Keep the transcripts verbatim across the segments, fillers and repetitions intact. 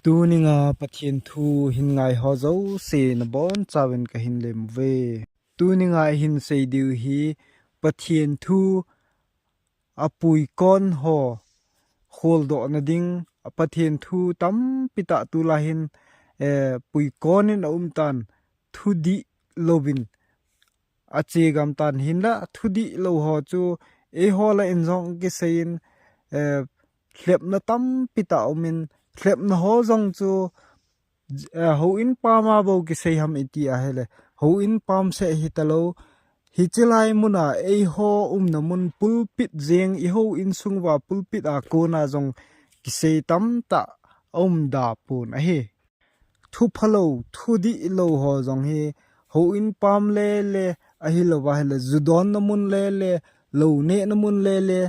Tuninga Pathen thu hin ngai ho jouse nabonchauvin kahin lem uve. Tuninga ihin sei diu hi Pathen thu apuikon ho kholdohna ding, Pathen thu tampi tah tulai hin, eh, puikon in aum tan, thudih louvin achegam tan hinlah, thudih lou ho chu eiho lah in jong kiseiyin, eh, lhepna tampi tah umin, lhepna ho jong chu, eh, houin pam a bou kisei ham iti ahile, houin pam seh hitalou, hiche lai muna eiho umna mun pulpit jeng, i houin sung uva pulpit a kona jong kisei tamtah aum da pon ahi. Thu phalou, thudih lou ho jong hi houin pam lele, ahilouva ahile ju donna mun lele, lou nehna mun lele,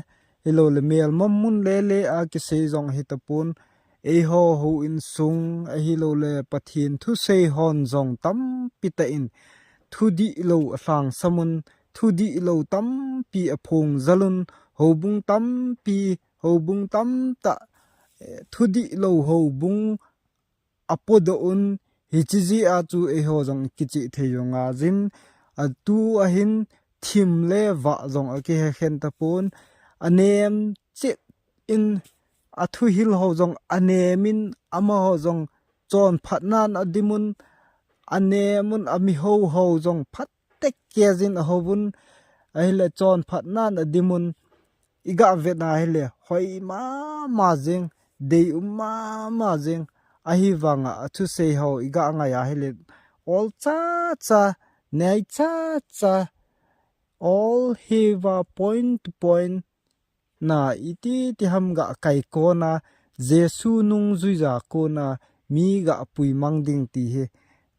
ahilouleh melma mun lele a kisei jong ahi tapon, eiho houin sung ahilouleh Pathen thusei hon jong tampi tah in thudih lou alhangsam un, thudih lou tampi aphong jal un, houbung tampi, houbung tamtah, eh, thudih lou houbung apodoh un, hiche jeh a chu eiho jong kichihthei jong ajin, atu ahin thim le vah jong akihekhen tapon, anem chet in athuhil ho jong anem in, amaho jong chonphatnan adim un, anem un, amiho ho jong phat tek kejin ahouvun, ahile chonphatnan adim un, iga vetna ahile hoi mama jeng, deium mama jeng, ahivanga athusei ho iga ngai ahile ol chacha, nei chacha, ol hiva point to point na iti ti ham ga kai kona, Jesu nungjuija kona mi ga puimang ding ti hi,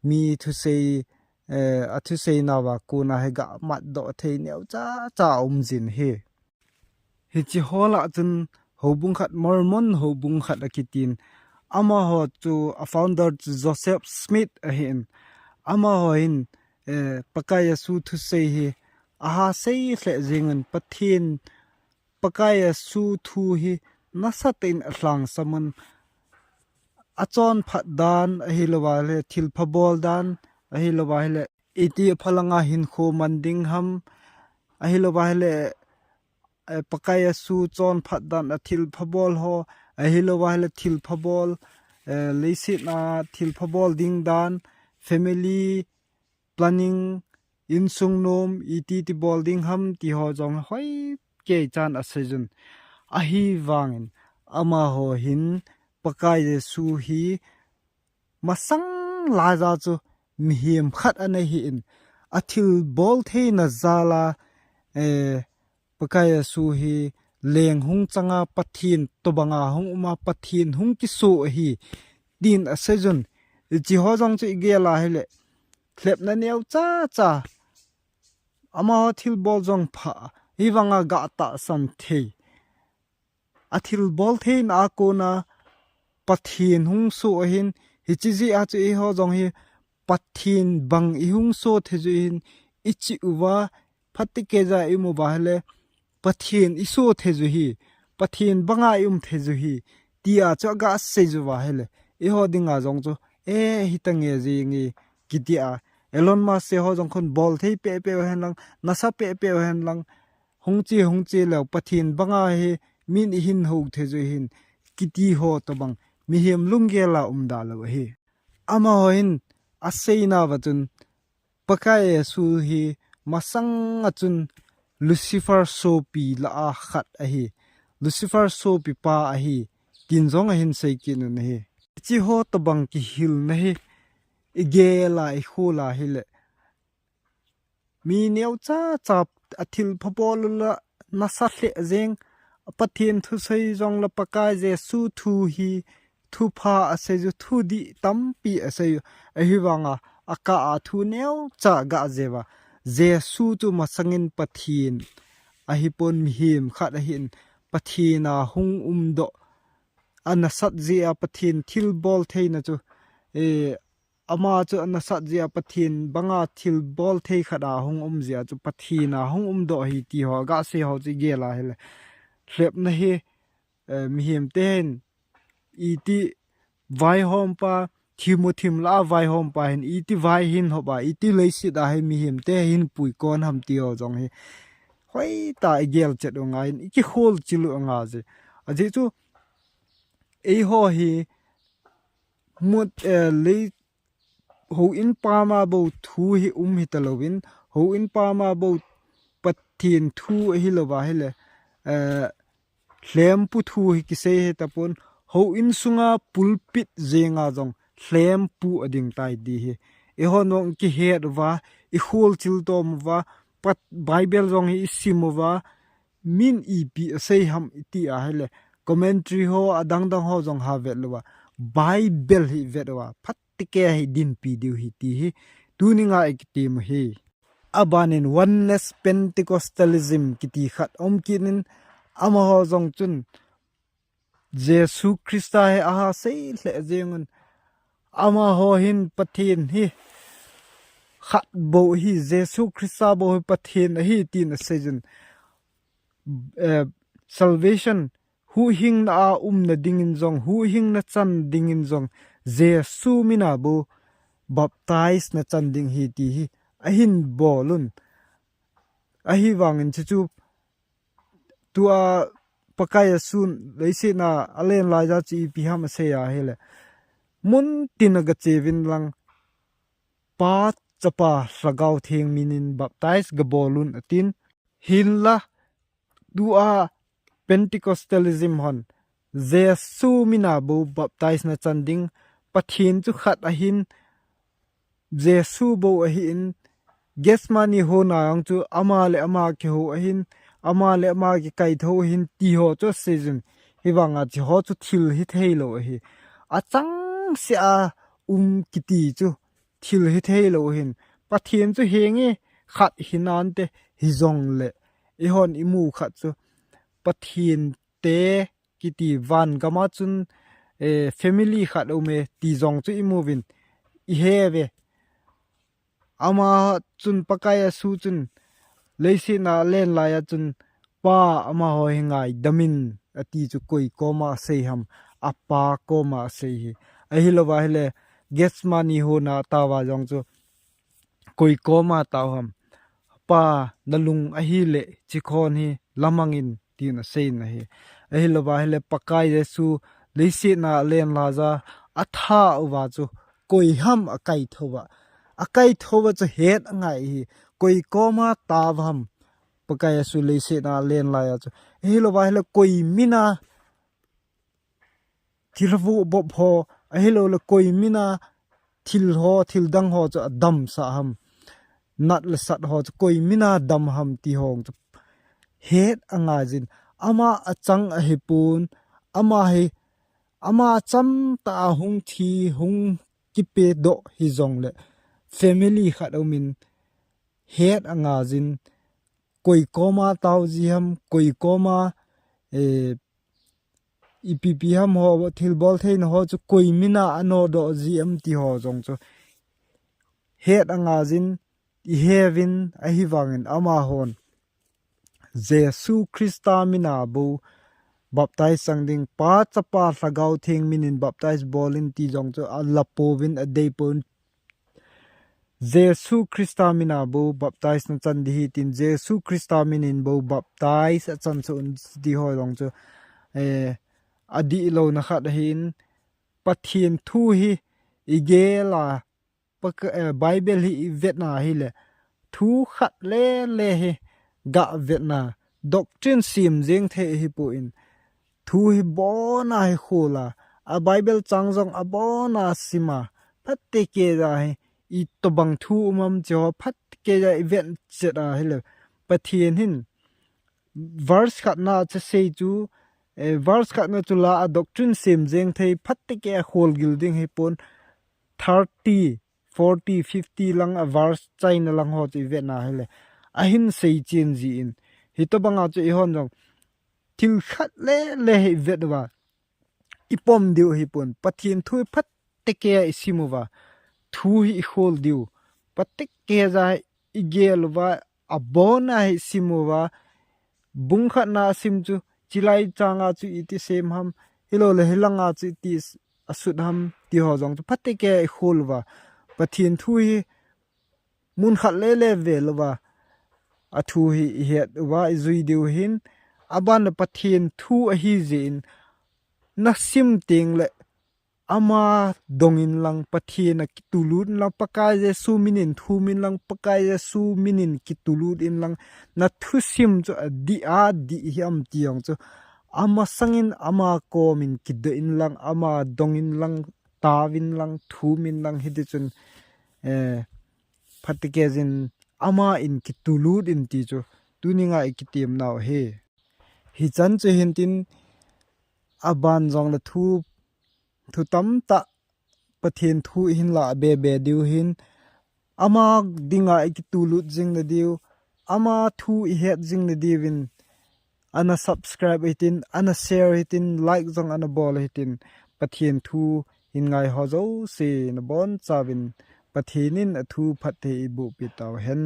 mi thusei, eh, athuseinauva kona hi ga matdoh thei neo chacha aum jin ahi. Hiche ho lah chun houbung khat, Mormon houbung khat akitin, amaho chu a founder chu Joseph Smith ahin, amaho hin, eh, Pakai Jesu thusei hi aha sei lheh jeng un, Pathen Pakai Jesu thu hi nasatah in alhangsam un, achonphat dan, ahilouva ahile thilpha bol dan, ahilouva ahile iti phalanga hinkho man ding ham, ahilouva ahile, eh, Pakai Jesu chonphat dan, athilpha bol ho, ahilouva ahile thilpha bol, eh, leiset a thilpha bol ding dan, family planning, insung nom iti ti bol ding ham ti ho jong hoi kei chan aseijun. Ahivangin amaho hin Pakai Jesu hi masang laiya chu mihem khat ana hin, athilbol theina jal a, eh, Pakai Jesu hi leng hung changa Pathen tobanga hung uma Pathen hung kiso ahi, tin aseijun. Hiche ho jong chu igel ahile lhepna neo chacha, amaho thilbol jong pha, hivanga ga tahsan thei, athilbol theina a kona Pathen hung so ahin, hiche jeh a chu eiho jong hi Pathen bang ihung so thei ju hin, ichih uva, phatecha ium uva ahile Pathen iso thei ju hi, Pathen banga ium thei ju hi, tia chu aga seiju va ahile, eiho dinga jong chu, eh, hitange jenge, kitia, Elon Musk ho jong khun bol thei pehpeh u hen lang, nasa pehpeh u hen lang, hung che, hung che leu Pathen banga hi min ihin hou thei ju hin, kiti ho tobang mihem lunggel a um da lou ahi. Amaho hin aseinauva chun, Pakai Jesu hi masanga chun Lucifer sopi lah a khat ahi, Lucifer sopipa ahi, tin jong ahin sei kit un ahi. Hiche ho tobang kihilna hi igel a, ikhol a ahile, mi neo chacha athilpha bol u lah nasa lheh jeng, Pathen thusei jong lah Pakai Jesu thu hi thupha aseiju, thudih tampi aseiju, ahivanga akah a thu neocha ga jeh uva, Jesu chu masangin Pathen ahipon, mihem khat ahin, Pathen a hung umdoh, anasat jeh a Pathen thilbol theina chu, eh, ama chu anasat jeh a Pathen banga thilbol thei khat a hung um jeh a chu Pathen a hung umdoh ahi ti ho aga sei ho chu igel ahile, lhepna hi, eh, mihem ten iti vaihompa, thim u thim lah a vaihompa hin iti vai hin hop a, iti leiset a hi mihem te hin puikon ham ti ho jong hi hoitah a i gel chet u ngai in, i kikhol chil u ngai je. Ajeh chu eiho hi mut, eh, lei houin pam a bou thu hi um hita louvin, houin pam a bou Pathen thu ahi louva ahile, eh, lhempu thu hi kisei hita pon, houin sunga pulpit jenga jong lhempu ading tai ti hi. Eihon jong i kihet uva, i kholchil tom uva, Pat-, Bible jong hi i sim uva, min ipi asei ham i ti ahile, commentary ho adang dang ho jong ha vet louva, Bible hi vet uva, phat tike hi dinpi diu hi ti hi tuni nga i kitem u hi. Abanin Oneness Pentecostalism kiti khat um kit in, amaho jong chun Jesu Christa hi aha sei lheh jeng un, amaho hin Pathen hi khat bou hi, Jesu Christa bou hi Pathen ahi tin asei jun, eh, salvation, huhhingna a umna dingin jong, huhhingna chan dingin jong, Jesu mina bou baptize na chan ding hi ti hi ahin bol un. Ahivangin chuchu tua Pakai Jesun leiset a alen lai a chu ipi ham asei ahile, mun tin a gache uvin lang, Pa, Chapa, Lhagao Theng minin baptize gabol un atin. Hinla, tua Pentecostalism hon Jesu mina bou baptize na chan ding, Pathen chu khat ahin, Jesu bou ahin, Gethsemane hon a jong chu ama le ama kihou ahin, ama le ama kikaitho ahin ti ho chu asei jun. Hivanga hiche ho chu thil hithei lou ahi. Achangseh a um kiti chu thil hithei lou ahin. Pathen chu henge khat hinante, hijongle eihon imu khat chu Pathen te kiti van gam a chun, eh, family khat aume ti jong chu imu uvin, ihe uve. Ama chun Pakai Jesu chun leiset a alen lai a chun, Pa, amaho hi ngaidam in ati chu koi koma asei ham, Apa koma asei hi. Ahilouva ahile Gethsemane hon a tao a jong chu koi koma tao ham, Pa, nalung ahile hiche khon hi lamang in tin asei in ahi. Ahilouva ahile Pakai Jesu leiset a alen lai a atha uva chu koi ham akaitho uva, akaitho uva chu het angai hi. Koi koma tao ham, Pakai Jesu leiset a alen lai a chu. Ahilouva ahile koi mina thil vuh bop ho, ahilouleh koi mina thil ho, thil dang ho chu adamsah ham, nat le sat ho chu koi mina dam ham ti ho chu het angai jin. Ama achang ahipon, ama hi, ama cham tah a hung thi, hung kipedoh hijongle family khat aumin, het angai jin, koi koma tao ji ham, koi koma, eh, ipi pi ham ho, thilbol theina ho chu koi mina anodoh ji ham ti ho jong chu het angai jin, ihe uvin, ahivangin amahon Jesu Christa mina bou baptize chang ding, Pa, Chapa, Lhagao Theng minin baptize bol in ti jong chu alapouvin, adeipouvin, Jesu Christa mina bou baptize na chan ding ahi tin, Jesu Christa minin bou baptize achan cheh un ti ho jong chu, eh, adihlouna khat ahin, Pathen thu hi igel a, Pak-, eh, Bible hi ivetna ahile, thu khat lele hi gavetna, doctrine sem jeng thei ahipon, thu hi abona hi khol a, a Bible chang jong abona sim a, phatecha hi itobang thu um am hiche ho phatecha ivet chet ahile, Pathen hin verse khat na chu asei chu, eh, verse khat na chu la a doctrine sem jeng thei, phatecha kholgil ding ahipon, thirty, forty, fifty lang a verse chaina lang ho chu ivetna ahile, ahin seichen jin, hitobanga chu eihon jong thil khat lele hi ivet uva ipom diu ahipon, Pathen thu hi phatecha isim uva, thu hi ikhol diu, phatecha igel uva, abona hi isim uva, bung khat na asim chu, chulai changa chu iti sem ham, hilouleh hilanga chu iti s-, asut ham ti ho jong chu phatecha ikhol uva, Pathen thu hi mun khat lele vel uva, athu hi ihet uva ijui diu hin, aban le Pathen thu ahi jeh in, nasim teng le ama dong inlang, Pathen a kitulut inlang, Pakai Jesu min in thum inlang, Pakai Jesu min in kitulut inlang, nathusim chu adih adih hi am ti jong chu, amasang in ama kom in kidoh inlang, ama dong inlang, tao inlang, thum inlang, hiti chun, eh, phatecha jin ama in kitulut in ti chu, tuni ngai kitem nau hi. Hichan chu hintin, aban jong le thu, thu tamtah Pathen thu ihin lah bebe diu hin, ama dinga ikitulut jing na diu, ama thu ihet jing na diuvin, ana subscribe hitin, ana share hitin, like jong ana bol hitin, Pathen thu hin ngai ho jouse nabonchauvin, Pathen in athu phatthei eiboh pi tauhen.